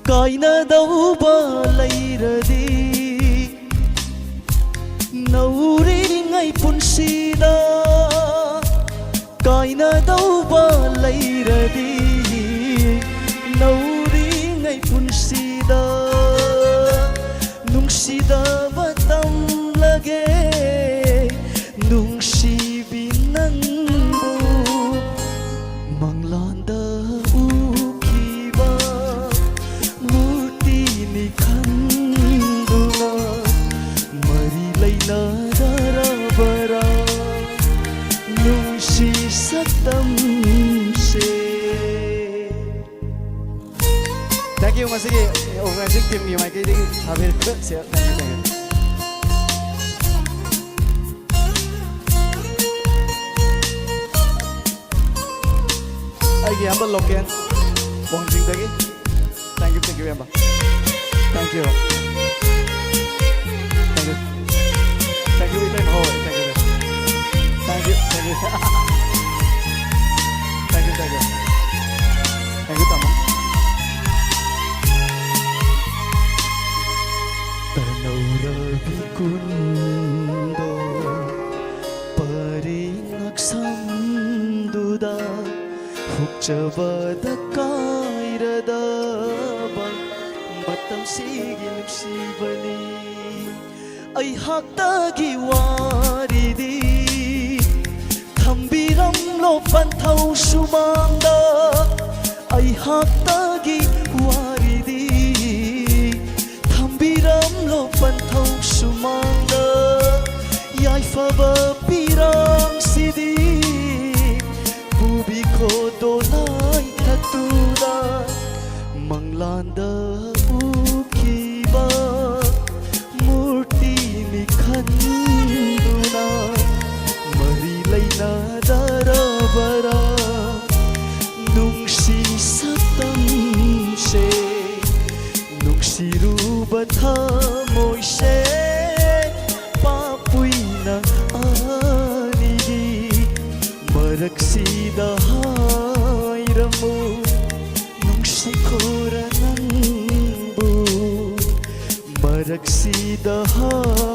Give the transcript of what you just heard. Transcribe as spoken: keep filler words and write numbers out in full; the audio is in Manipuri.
ꯀꯥꯏꯅꯗꯧꯕ ꯂꯩꯔꯗꯤ ꯅꯧꯔꯤꯉꯩ ꯄꯨꯟꯁꯤꯗ, ꯀꯥꯏꯅꯗꯧꯕ ꯂꯩꯔꯗꯤ ꯅꯧꯔꯤꯉꯩ ꯄꯨꯟꯁꯤꯗ ꯅꯨꯡꯁꯤꯗꯕ ꯇꯝꯂꯒꯦ꯫ ꯅꯨꯡꯁꯤꯕꯤ ꯅꯪꯕꯨ ꯃꯪꯂꯥꯟꯗ ꯎꯈꯤꯕ ꯃꯨꯔꯇꯤꯅꯤ ꯈꯟꯗꯨꯅ ꯃꯔꯤ ꯂꯩꯅꯗꯔꯕꯔꯥ ꯅꯨꯡꯁꯤ ꯁꯛꯇꯝꯁꯦ꯫ Thank you, ꯉꯁꯤꯒꯤ organizing teamꯒꯤ ꯃꯥꯏꯀꯩꯗꯒꯤ ꯊꯥꯕꯤꯔꯛꯄ ꯁꯦꯜ꯫ Thank you, thank you. ꯑꯩꯒꯤ ꯏꯌꯥꯝꯕ local, ꯋꯥꯡꯖꯤꯡꯗꯒꯤ꯫ Thank you, thank you, ꯏꯌꯥꯝꯕ꯫ Thank you. Thank you. Thank you, ꯏꯇꯩꯃ꯫ ꯍꯣꯏ, thank you, thank you. Thank you, thank you. Thank you, thank you. Thank you, ꯇꯥꯃꯣ꯫ ꯇꯅꯧꯔꯕꯤ ꯀꯨꯟꯗꯣ ꯄꯔꯦꯡ ꯉꯛꯁꯝꯗꯨꯗ ꯍꯨꯛꯆꯕꯗ ꯀꯥꯏꯔꯗꯕ ꯃꯇꯝꯁꯤꯒꯤ ꯅꯨꯡꯁꯤꯕꯅꯤ꯫ ꯑꯩꯍꯥꯛꯇꯒꯤ ꯋꯥꯔꯤꯗꯤ ꯊꯝꯕꯤꯔꯝꯂꯣ ꯄꯟꯊꯧ ꯁꯨꯃꯥꯡꯗ꯫ ꯑꯩꯍꯥꯛꯇꯒꯤ ꯋꯥꯔꯤꯗꯤ ꯊꯝꯕꯤꯔꯝꯂꯣ ꯄꯟꯊꯧ ꯁꯨꯃꯥꯡꯗ꯫ ꯌꯥꯏꯐꯕ ꯄꯤꯔꯥꯡꯁꯤꯗꯤ ꯄꯨꯕꯤꯈꯣ ꯗꯣꯂꯥꯏ ꯊꯛꯇꯨꯅ꯫ ꯃꯪꯂꯥꯟꯗ ꯎꯈꯤꯕ ꯃꯨꯔꯇꯤꯅꯤ ꯈꯟꯗꯨꯅ ꯃꯔꯤ ꯂꯩꯅꯗꯔꯕꯔꯥ ꯅꯨꯡꯁꯤ ꯁꯛꯇꯝꯁꯦ꯫ ꯅꯨꯡꯁꯤꯔꯨꯕ ꯊꯃꯣꯏꯁꯦ ꯄꯥꯞꯄꯨꯏꯅ ꯑꯅꯤꯒꯤ ꯃꯔꯛꯁꯤꯗ ꯍꯥꯏꯔꯝꯃꯨ ꯅꯨꯡꯁꯤꯈꯣꯔ ꯅꯪ ꯁꯤꯗ ꯍꯥ